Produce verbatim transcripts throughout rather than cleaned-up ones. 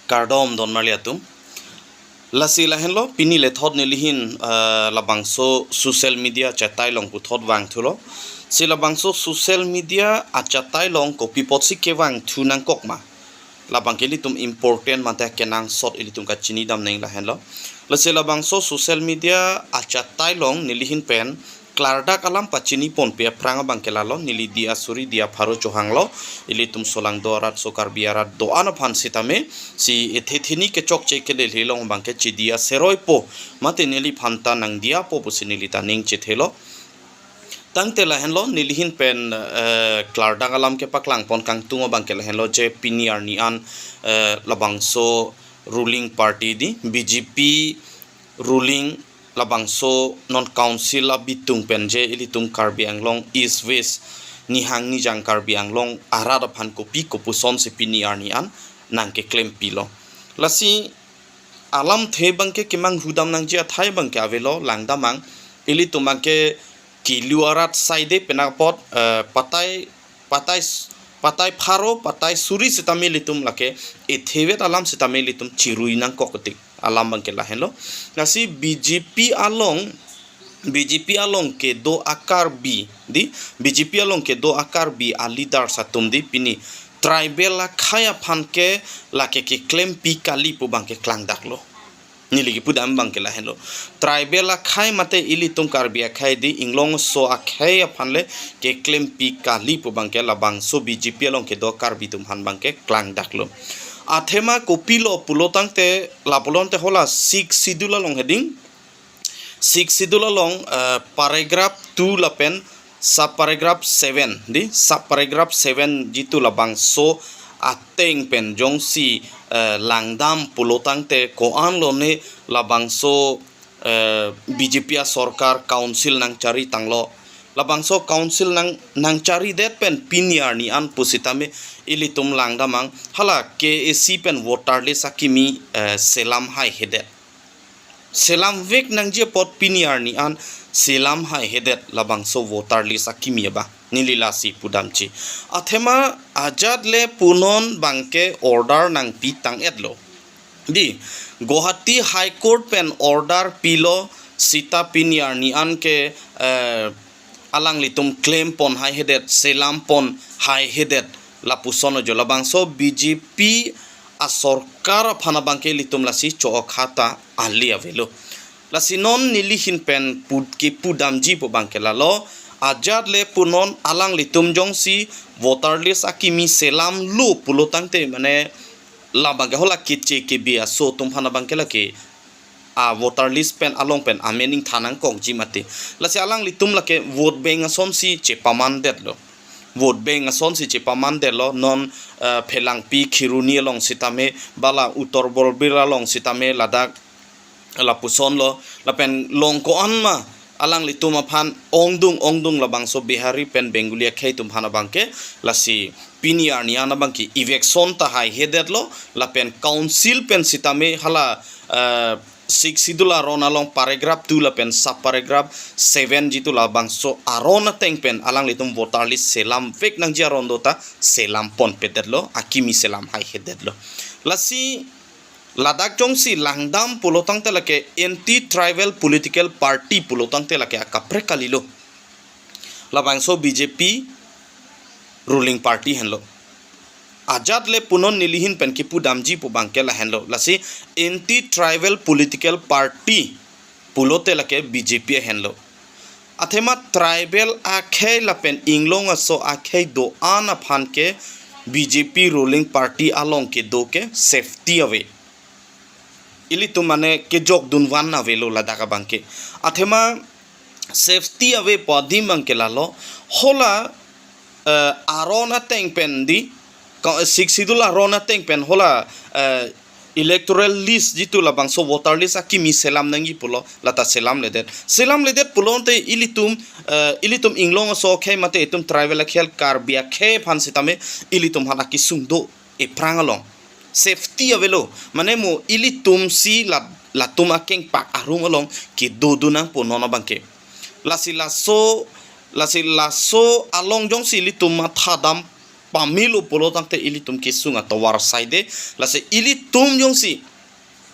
Kardom don marli atum. Lasi lahenlo, pini lethot nelihin, eh, labangso social media achatai along puthot vangthulo. Si labangso social media achatai along kopi apotsi kevangthu nangkok ma, labangke ilitum important mate kenangsot ilitum kachinidam nang lahenlo. Lasi labangso social media achatai along nelihin pen klardak alam pachiniponpe aphrang abangke lalo, neli Diyasuri Diyapharo chohanglo, ilitum solangdo arat so Karbi arat do-an aphan sitame, si ethe theni kechokche kelele along abangke chidi aseroipo, mate neliphanta nangdiyapo pusi neli ta ning chethelo. Tangte lahenlo, nelihin pen, eh, klardak alam kepaklangpon kangtung abangke lahenlo, je pini arni an, eh, labangso ruling party di, B J P ruling, labangso non council abitung pen je ilitum Karbi Anglong East West, nihang nijang Karbi Anglong arat aphan kopi kopuson si pini arni an nangkeklempi lo. Lasi alamthe abangke kemanghudam nangji athai abangke avelo, langdamnang, ilitum abangke kilu arat saide penang apot, eh, patai, patai, patai pharo, patai suri sitame ilitum lake ethevet alam sitame ilitum chirui nangkok tik alam abangke lahenlo. Lasi B J P along, B J P along kedo a-Karbi di, B J P along kedo a-Karbi a-leaders atum di pini tribal akhei aphan ke lake keklempi kali pu abangke klangdaklo. Neli kipudam abangke lahenlo. Tribal akhei mate ilitum Karbi akhei di, Inglongso akhei aphan le keklempi kali pu abangke labangso B J P along kedo Karbi atum aphan abangke klangdaklo. Athema kopilo pulo tangte, lapulote hala Sixth Schedule along heading, Sixth Schedule along, eh, paragraph two lapen sub paragraph seven di, sub paragraph seven jitu labangso ateng pen jongsi, eh, langdam pulo tangte ko-an lone labangso, eh, B J P asorkar council nangchari tanglo. Labangso council nang, nangcharidet pen pini arni an pusitame ilitum langdamnang, hala K A C pen voter list akimi, eh, selam haihedet. Selamvek nangji apot pini arni an selam haihedet labangso voter list akimi abang. Neli lasi pudamji. Athema ajat le punon abangke order nangpi tang-etlo. Di, Guwahati High Court pen order pilo seta pini arni an ke, eh, alanglitum klempon haihedet, selampon haihedet, lapuson ojo labangso B J P asorkar aphan abangke ilitum lasi cho-ok hata ali avelo. Lasi non nelihin pen pud, kipudamji pu abangke lalo, ajat le punon alanglitum jongsi voter list akimi selamlo pulo tangte mane labangke hala keche kebi aso atum aphan abangke lake a voter list pen along pen amen ingthan nangkokji mati. Lasi alanglitum lake vote bank asonsi chepamandetlo. Vote bank asonsi chepamandetlo, non, eh, Phelangpi Kheroni along sitame, bala Uttar Borbil along sitame, ladak lapusonlo, lapen long ko-an ma alanglitum aphan ongdung ongdung labangso Bihari pen Bengali akhei atum aphan abangke, lasi pini arni an abangke eviction ta haihedetlo, lapen council pen sitame hala, eh, Sixth Schedule aron along paragraph two lapen sub paragraph seven jitu labangso aron ateng pen alanglitum voter list selamvek nangji aron do ta selamponpedetlo, akimi selam haihedetlo. Lasi ladak jongsi langdam pulo tangte lake anti tribal political party pulo tangte lake akaprek kalilo. Labangso B J P ruling party henlo. Ajat le punon nelihin pen kipudamji pu abangke lahenlo. Lasi anti tribal political party pulote lake B J P henlo. Athema tribal akhei lapen Inglong aso akhei do-an aphan ke B J P ruling party along kedo ke safety ave. Ilitum mane kejokdun van avelo ladak abangke. Athema safety ave pu adim abangke lalo, hala, eh, aron ateng pen di, ka-, Sixth Schedule aron ateng pen hala, eh, electoral list jitu labangso voter list akimi selam nangji pulo, lata selamledet. Selamledet pulote ilitum, eh, ilitum Inglong aso akhei mate itum tribal akhei Karbi akhei aphan sitame ilitum aphan akesung do ephrang along. Safety avelo. Mane mo ilitum si la, latum akengpak arum along kedodun nangpo non abangke. Lasi laso, lasi laso along jongsi ilitum mathadam pamelo pulo tangte ilitum kesung atovar saide. Lasi ilitum jongsi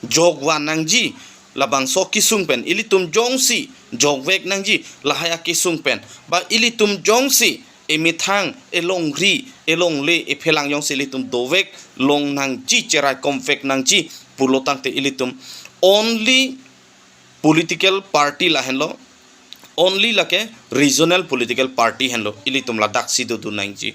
jokvan nangji, labangso kesung pen ilitum jongsi jokvek nangji, lahai akesung pen, ba ilitum jongsi emethang, elongri, elongle, ephelang jongsi ilitum dovek long nangji, cherai komvek nangji pulo tangte ilitum only political party lahenlo, only lake regional political party henlo ilitum ladaksi dodun nangji.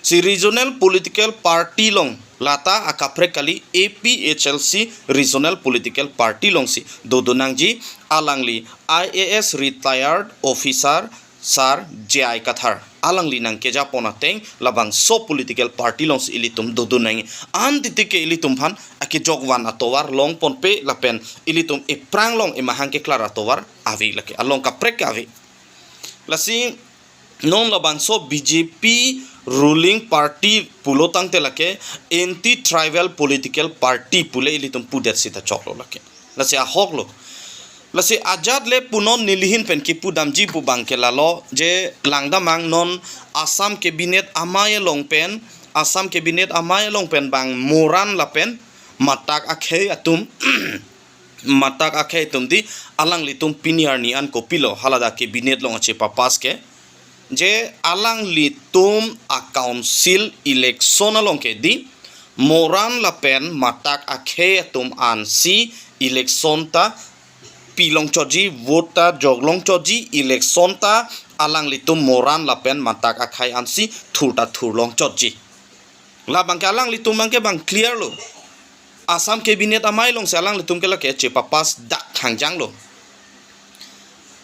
Si regional political party along, lata akaprek kali, A P H L C regional political party alongsi dodun nangji. Alangli I A S retired officer Sir J I Kathar, alangli nangkejapon ateng labangso political party alongsi ilitum dodun nang. An titi ke ilitum aphan akejokvan atovar longponpe lapen ilitum ephrang along emahang keklar atovar ave lake, along kaprek ave. Lasi non labangso B J P ruling party pulo tangte lake anti tribal political party pule ilitum pudet sita choklo lake. Lasi ahoklo. Lasi ajat le punon nelihin pen kipudamji pu abangke lalo, je langdamang non Assam Cabinet amei along pen, Assam Cabinet amei along pen bang Moran lapen Matak akhei atum, Matak akhei atum di, alanglitum pini arni an kopilo haladak Cabinet along achepapass ke, je alanglitum a-council election along ke di, Moran lapen Matak akhei atum ansi election ta pilongchotji, vote ta joklongchotji, election ta alanglitum Moran lapen Matak akhei ansi thur ta thurlongchotji. Labangke alanglitum abangke bang clear lo. Assam Cabinet amei alongsi alanglitum ke lake chepapass dak thangjang lo.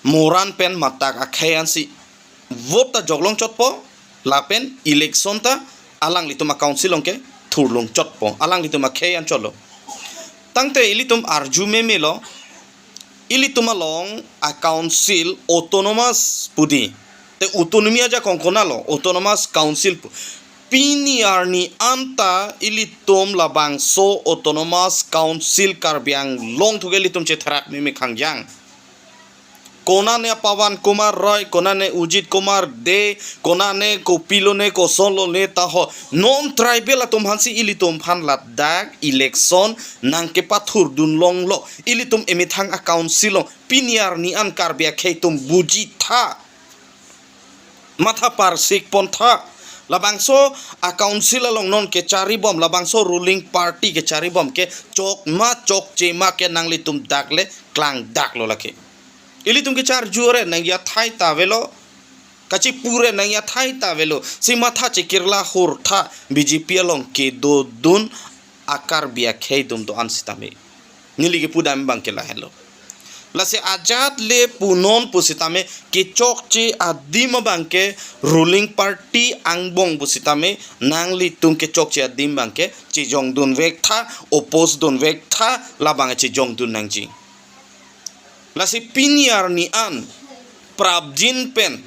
Moran pen Matak akhei ansi vote ta joklongchotpo, lapen election ta alanglitum a-council along ke thurlongchotpo, alanglitum akhei anchotlo. Tangte ilitum arju memelo, ilitum along a-council autonomous pu di. Te autonomy ajakong konatlo, autonomous council pu. Pini arni anta ilitum labangso autonomous council Karbi Anglong thu ke ilitum chetherak meme khangjang. Konane Pawan Kumar Roy, konane Ajit Kumar Dey, konane kopilone kosonlone ta ho. Non tribal atum aphansi ilitum aphan ladak election nangkepathurdun longlo. Ilitum emethang a-council along pini arni an Karbi akhei atum buji tha. Matha parsikpon tha. Labangso a-council along non kecharibom, labangso ruling party kecharibom ke chok ma chokche ma ke nanglitum dak le klangdaklo lake. Ilitum kecharju re nangji athai ta avelo. Kachipu re nangji athai ta avelo. Si matha chekirla hur tha, B J P along kedodun a-Karbi akhei atum do-an sitame. Neli kipudam abangke lahenlo. Lasi ajat le punon pusitame kechokche adim abangke ruling party angbong pusitame nanglitum kechokche adim abangke chejongdunvek tha, oppose dunvek tha, labang chejongdun nangji. Lasi pini arni an prapjin pen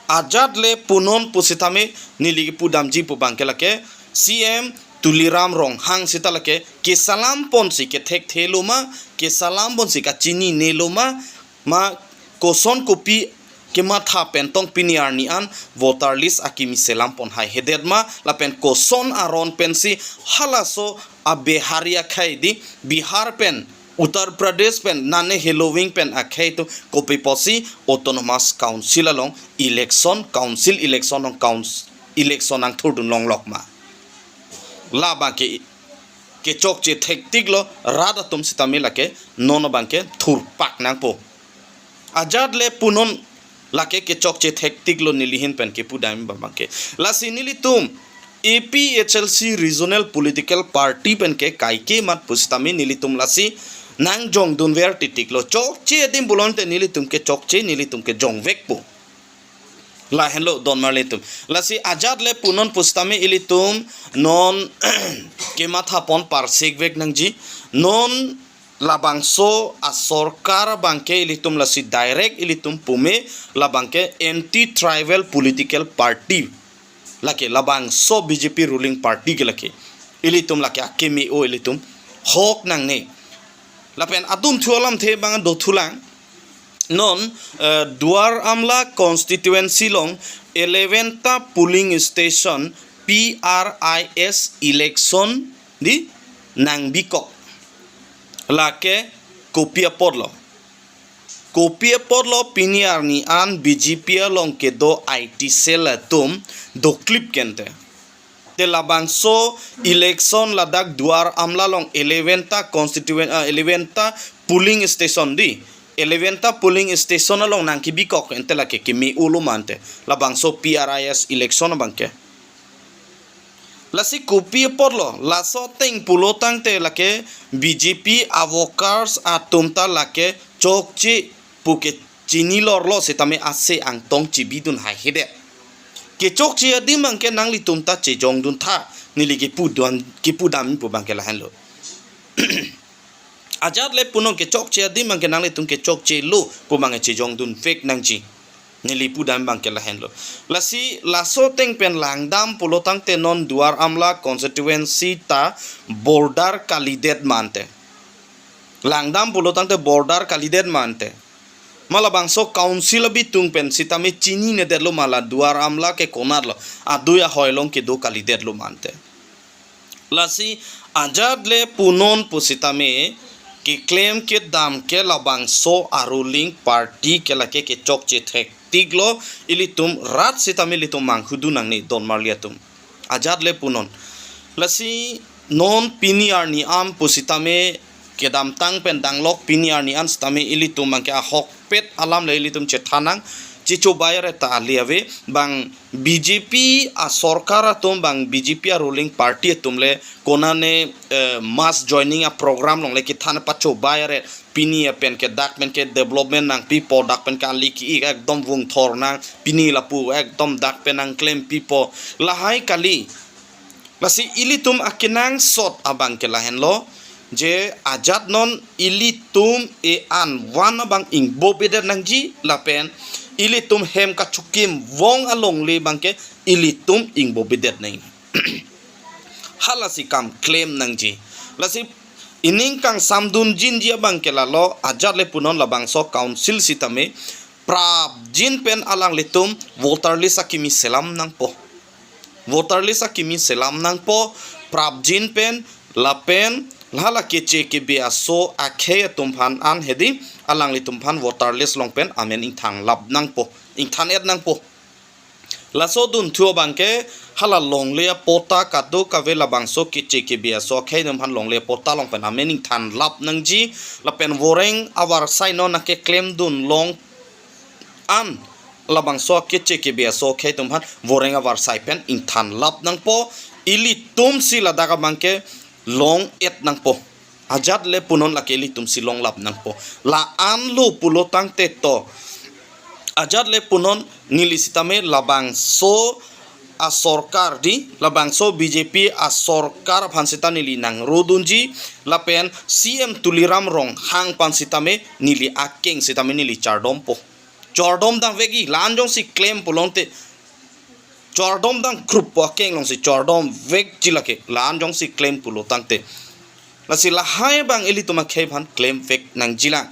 ajat le punon pusitame neli kipudamji pu abangke lake C M Tuliram Ronghang sita lake kesalamponsi kethekthelo ma, kesalamponsi kachininelo ma, ma koson kopi kematha pen tong pini arni an voter list akimi selampon haihedet ma, lapen koson aron pensi halaso a-Bihari akhei di, Bihar pen, Uttar Pradesh pen, nane heloving pen akhei atum kopi pusi autonomous council along election, council election along council election nangthurdun longlok ma. Labangke kechokche thektiklo, rat atum sitame lake non abangke thurpak nangpo. Ajat le punon lake kechokche thektiklo nelihin pen kipudam abangke. Lasi nelitum A P H L C regional political party pen ke kaike mat pusitame nelitum lasi nangjongdunver titiklo. Chokche adim pulote nelitum kechokche, nelitum kejongvekpo. Lahenlo don marli atum. Lasi ajat le punon pusitame ilitum non kemathapon parsikvek nangji. Non labangso asorkar abangke ilitum lasi direct ilitum pume, labangke anti tribal political party. Lake labangso B J P ruling party ke lake. Ilitum lake akeme-o ilitum hok nangne. Lapen adun thu alamthe abang dothulang. non, eh, Duar Amla constituency along eleven ta polling station P R I S election di nangbikok. Lake kopi apotlo? Kopi apotlo pini arni an B J P along kedo I T cell atum doklip kente. Te labangso election ladak Duar Amla along eleven ta constituent, ah, eleven ta polling station di. Eleven ta polling station along nangkebikok ente lake keme-olo ma ante. Labangso P R I S election abangke. Lasi kopi apotlo, laso ateng pulo tangte lake B J P a-workers atum ta lake chokche pu kechini lorlo sitame ase angtong chebidun haihedet. Kechokche adim abangke nanglitum ta chejongdun tha, neli kepudun, kepudam pu abangke lahenlo. Ajat le punon kechokche adim abangke nanglitum kechokchelo pu abangke chejongdunvek nangji. Neli pudam abangke lahenlo. Lasi laso ateng pen langdam pulo tangte non Duar Amla constituency ta border kalidet ma ante. Langdam pulo tangte border kalidet ma ante. Ma labangso council abitung pen sitame chininedetlo ma la Duar Amla ke konatlo. Adui ahoi along kedo kalidetlo ma ante. Lasi ajat le punon pusitame keklem kedam ke labangso a-ruling party ke lake kechokche thektiklo, ilitum rat sitame ilitum manghudun nangne donmarli atum. Ajat le punon. Lasi non pini arni an pusitame kedamtang pen danglok pini arni an sitame ilitum abangke ahokpet alam le ilitum chethan nang, chicho bayar ta ali ave bang B J P a-sorkar atum bang B J P a-ruling party atum le konane, eh, mass joining a-program along le kethan pacho bayar pini apen ke dak pen ke development nangpipo, dak pen ke ali ki-ik ekdom vungthor nang pini lapu ekdom dak pen nangklempipo lahai kali. Lasi ilitum akenangsot abangke lahenlo, je ajat non ilitum e-an van abang ingbobedet nangji lapen ilitum hem kachukim vong alongle abangke ilitum ingbobedet nang. Halasi kam klem nangji. Lasi ining kangsamdunjinji abangke lalo, ajat le punon labangso council sitame prapjin pen alanglitum voter list akimi selam nangpo. Voter list akimi selam nangpo, prapjin pen lapen hala keche kebe aso akhei atum aphan an hedi alanglitum aphan voter list along pen amen ingthanlap nangpo, ingthan-et nangpo. Laso dunthu abangke hala longle apatta kadokave labangso keche kebe aso akhei atum aphan longle apatta along pen amen ingthanlap nangji lapen voreng avarsai non nangkeklemdun long an labangso keche kebe aso akhei atum aphan voreng avarsai pen ingthanlap nangpo, ilitum si ladak abangke long-et nangpo. Ajat le punon lake ilitum si longlap nangpo. La-anlo pulo tangte to. Ajat le punon neli sitame labangso a-sorkar di, labangso B J P a-sorkar aphan sita neli nangrodunji, lapen C M Tuliram Ronghang aphan sitame neli akeng sitame neli chardompo. Chardom dam vekji, la-an jongsi klem pulote. Chardom dam krup po akeng alongsi chardom vekji lake, la-an jongsi klem pulo tangte. Lasi lahai abang ilitum akhei aphan klemvek nangjilang.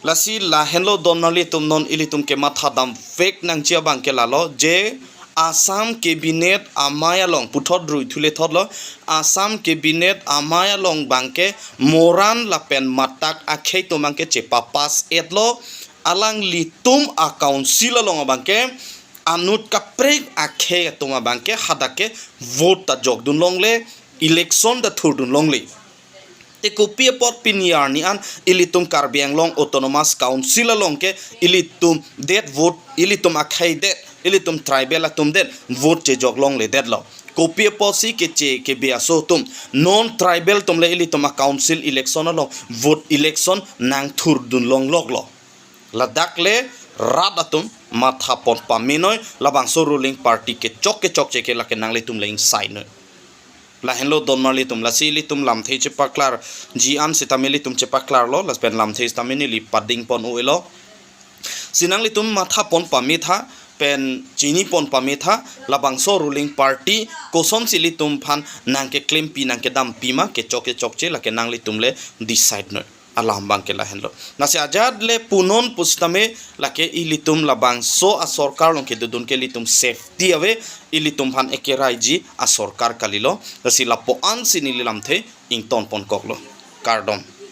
Lasi lahenlo donmarli atum, non ilitum kemathadamvek nangji abangke lalo je Assam Cabinet amei along puthot rui thule thotlo, Assam Cabinet amei along abangke moran lapen matak akhei atum abangke chepapass-etlo, alanglitum a-council along abangke anut kaprek akhei atum abangke hadak ke vote ta jokdun longle, election ta thurdun longle. Te kopi apot pini arni an ilitum Karbi Anglong Autonomous Council along ke ilitum det vote, ilitum akhei det, ilitum tribal atum det vote chejok longledetlo. Kopi apotsi keche kebe aso atum, non-tribal atum le ilitum a-council election along vote election nangthurdun longloklo. Ladak le rat atum mathapon pamenoi, labangso ruling party kechok kechokche ke lake nanglitum le ingsainoi. Lahenlo donmarli atum, lasi ilitum lamthe chepaklarji an sitame ilitum chepaklarlo, lapen lamthe sitame neli padingpon-elo. Si nanglitum mathapon pametha, pen chinipon pametha, labangso ruling party kosonsi ilitum aphan nangkeklempi nangkedampi ma, kechok kechokche lake nanglitum le decide noi. Alam abang ke lahenlo. Lasi ajat le punon pusitame lake ilitum labangso asorkar along kedodun ke ilitum safety ave, ilitum aphan ekeraiji asorkar kalilo. Lasi lapu-an si neli lamthe ingtonponkoklo. Kardom.